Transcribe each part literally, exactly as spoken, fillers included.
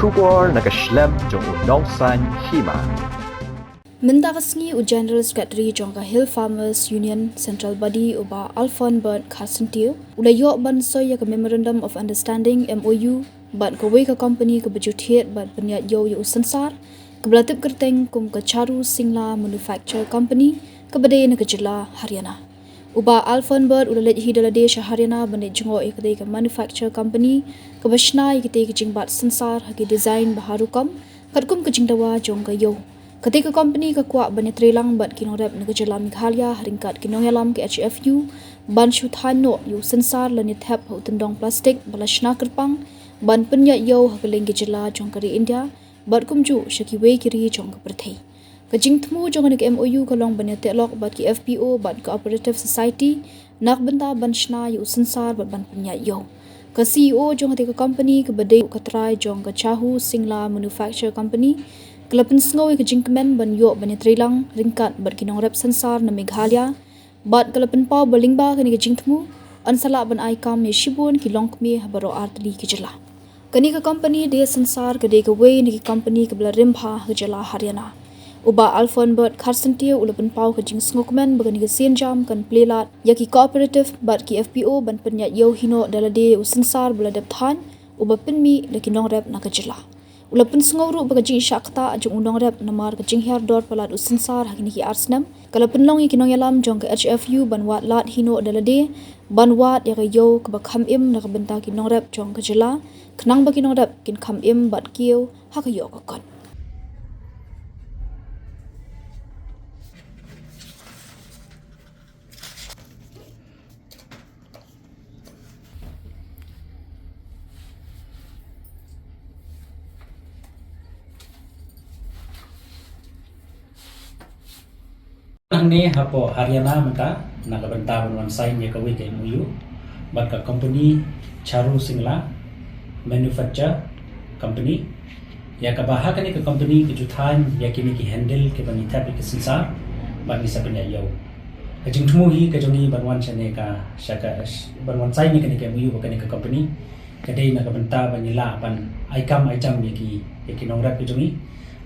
Khubor na ka shlem jong u nongsaiñ hima. Mynta ka sngi u General Secretary jong ka Hill Farmers Union Central Body u Bah Alfonbert Kharsyntiew u la ïoh ban soi ïa ka Memorandum of Understanding, M O U, bad kawei ka company kaba ju thied ban pynïaid ïew ïa u synsar, kaba la tip kyrteng kum ka Charu Singla Manufacture Company, kaba dei na ka jylla Haryana. U Bah Alfonbert u la leit hi da lade sha Haryana ban leit jngoh ïa katei ka manufacture company kaba shna ïa katei ka jingbat synsar ha ki design ba har rukom, katkum ka jingdawa jong ka ïew. Katei ka company ka kwah ban ïatreilang bad ki nongrep na ka jylla Meghalaya ha ryngkat ki nongïalam ka H F U ban shu thaiñ noh ïa u synsar lane thep ha u tyndong plastik ba la shna kyrpang ban pynïaid ïew ha kylleng ki jylla jong ka ri India bad kumjuh sha kiwei ki ri jong ka pyrthei. Ka jingthmu jong kane ka M O U ka long ban ïateh lok bad ki F P O bad cooperative society na ka bynta ban shna ïa u synsar bad ban pynïaid ïew. Ka C E O jong katei ka company kaba dei ka trai jong ka Charu Singla Manufacture Company ka la pynsngew ïa ka jingkmen ban ïoh ban ïatreilang ryngkat bad ki nongrep synsar na Meghalaya, bad ka la pynpaw ba lyngba kane ka jingthmu yn sa lah ban ai kam ïa shibun ki longkmie ha baroh artylli ki jylla. Kane ka company de synsar ka dei kawei na ki company kaba la rim bha ha ka jylla Haryana. U Bah Alfonbert Kharsyntiew u la pynpaw ka jingsngewkmen ba kane ka sienjam kan plie lad ïa ki cooperative bad ki F P O ban pynïaid ïew hi noh da lade u synsar ba la dep thaiñ, uba pynmih da ki nongrep na ka jylla. U la pynsngew ruh ba ka jingshah ktah jong u nongrep namar ka jinghiar dor palat u synsar ha kine ki ar snem ka la pynlong ïa ki nongïalam jong ka H F U ban wad lad hi noh da lade, ban wad ïa ka ïew kaba kham im na ka bynta ki nongrep jong ka jylla, khnang ba ki nongrep kin kham im bad kiew ha ka ïoh ka kot. Hangne hapoh Haryana mynta na ka bynta ban wan sign ïa kawei ka M O U bad ka company Charu Singla Manufacture Company. Ïa kaba ha kane ka company ka ju thaiñ ïa kine ki handle kiba ngi thep ïa ki synsar bad ngi sa pynïaid ïew. Ka jingthmu hi ka jong ngi ban wan shane ka sha ka ban wan sign ïa kane ka M O U bad kane ka company ka dei na ka bynta ba ngi lah ban ai kam ai jam ïa ki, ïa ki nongrep ki jong ngi.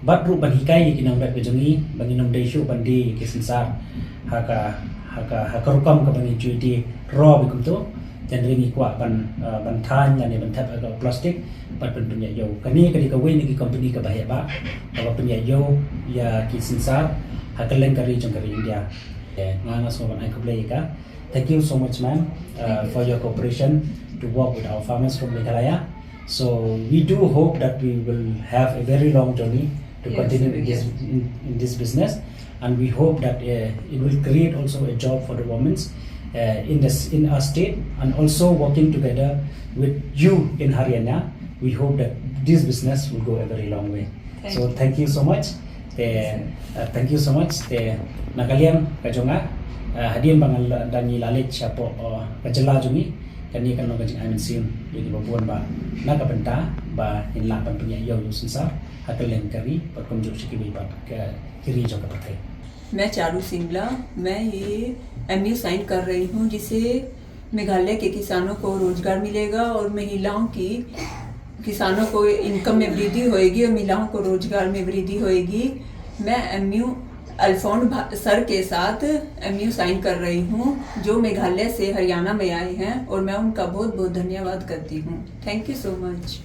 Bad ruh ban hikai ïa ki nongrep ki jong ngi ba ngin ym dei shuh ban die ïa ki synsar ha ka, ha ka, ha ka rukom kaba ngi ju die roi bad kumto. Te hynrei ngi kwah ban, ah, ban thaiñ lane ban thep ha ka plastik bad ban pynïaid ïew. Kane ka dei kawei na ki company kaba heh bha kaba pynïaid ïew ïa ki synsar ha kylleng ka ri jong ka ri India. Eh, nga nga sngewbha ban ai khublei ïa ka. Thank you so much, ma'am, uh, for your cooperation to work with our farmers from Meghalaya. So we do hope that we will have a very long journey to continue in this, in, in this business, and we hope that, uh, it will create also a job for the women, uh, in this, in our state, and also working together with you in Haryana. We hope that this business will go a very long way. So thank you so much. Te, uh, thank you so much. Te na ka liang ka jong nga, uh, hadien ba nga la, da ngi la leit shapoh, uh, ka jylla jong ngi, kane kan long ka jingai mynsiem ïa kiba bun ba na ka bynta ba ngin lah ban pynïaid ïew ïa u synsar ha kylleng ka ri bad kumjuh sha kiwei pat ki ri jong ka pyrthei. मैं चारू सिंगला, मैं ये एमयू साइन कर रही हूँ, जिसे मेघालय के किसानों को रोजगार मिलेगा और महिलाओं की, किसानों को इनकम में वृद्धि होएगी और महिलाओं को रोजगार में वृद्धि होएगी। मैं एमयू अल्फोंड भा-, सर के साथ एमयू साइन कर रही हूँ, जो मेघालय से हरियाणा में आए हैं, और मैं उनका बहुत बहुत धन्यवाद करती हूँ। Thank you so much.